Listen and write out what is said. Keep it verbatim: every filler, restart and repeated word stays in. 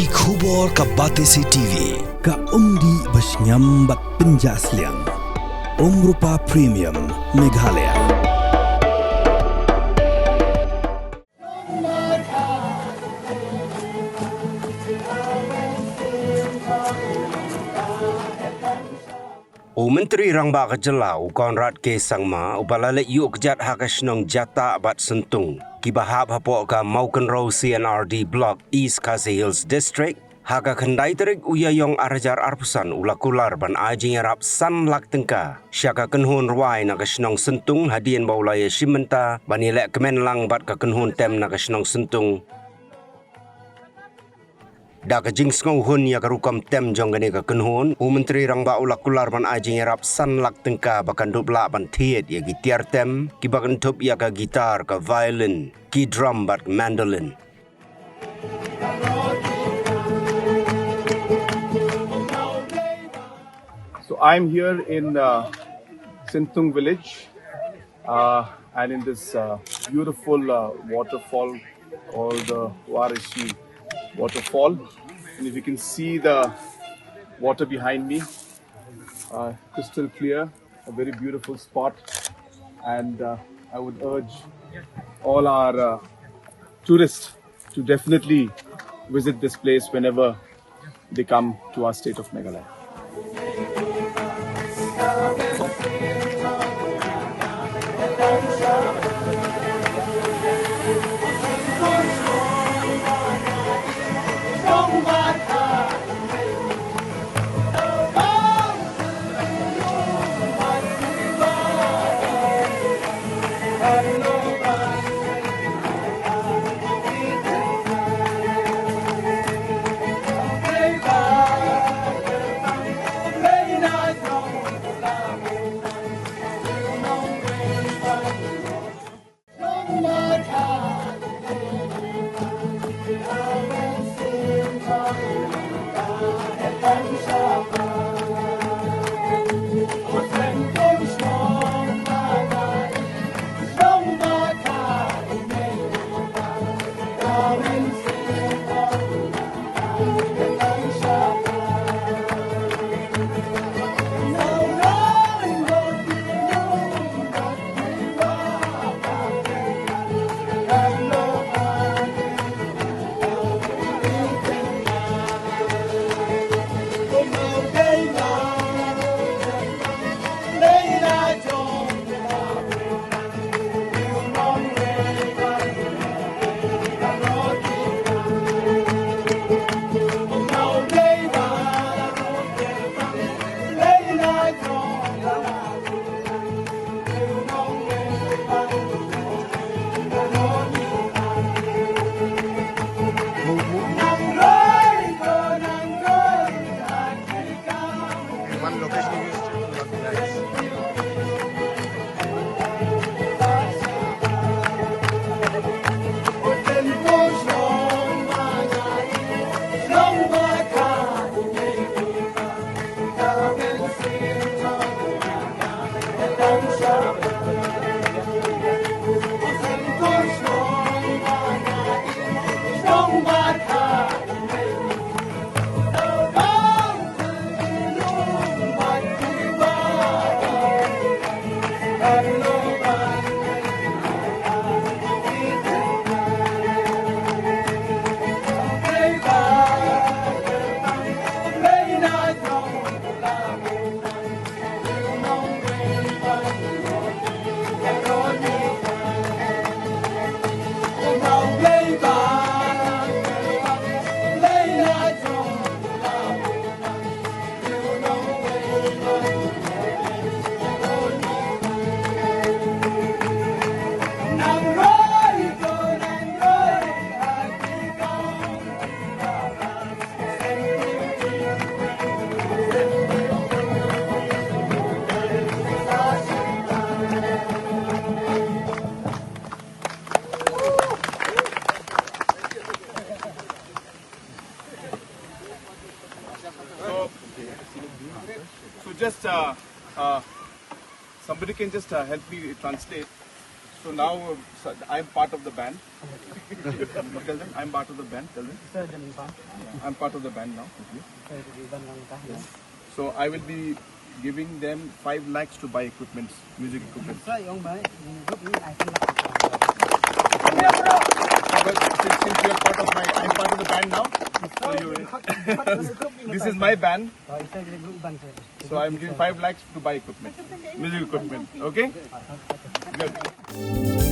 Ki khubor ka Batesi T V, ka umdih ba shngiam bad pynjah sliang. Umrupa Premium, Meghalaya. U Myntri Rangbah ka Jylla, u Conrad K Sangma, uba la leit ïuh kjat ha ka shnong Jatah bad Syntung, kiba hap hapoh ka Mawkynrew C and R D Block, East Khasi Hills District, ha ka khyndai tarik u Ïaïong ar hajar arphew san, u la kular ban ai jingïarap san lak tyngka sha ka kynhun rwai na ka shnong Syntung, hadien ba u la ïashim bynta ban ïaleh kmen lang bad ka kynhun tem na ka shnong Syntung. Da ka jingsngewhun ïa ka rukom tem jong kane ka kynhun, u Myntri Rangbah u la kular ban ai jingïarap san lak tyngka ba kan dup lah ban thied ïa ki tiar tem, kiba kynthup ïa ka guitar, ka violin, ki drum bad mandolin. So I'm here in uh, Syntung village, uh, and in this uh, beautiful uh, waterfall called the Warishi waterfall. And if you can see the water behind me, uh, crystal clear, a very beautiful spot. And uh, I would urge all our uh, tourists to definitely visit this place whenever they come to our state of Meghalaya. One location is So, so just uh, uh, somebody can just uh, help me translate. So now uh, so I'm part of the band. Tell them I'm part of the band. Tell them I'm part of the band now. Okay. So I will be giving them five lakhs to buy equipments, music equipment. But since, since you're part of my, I'm part of the band now, so you, this is my band. So I'm giving five lakhs to buy equipment, music equipment. Okay? Good.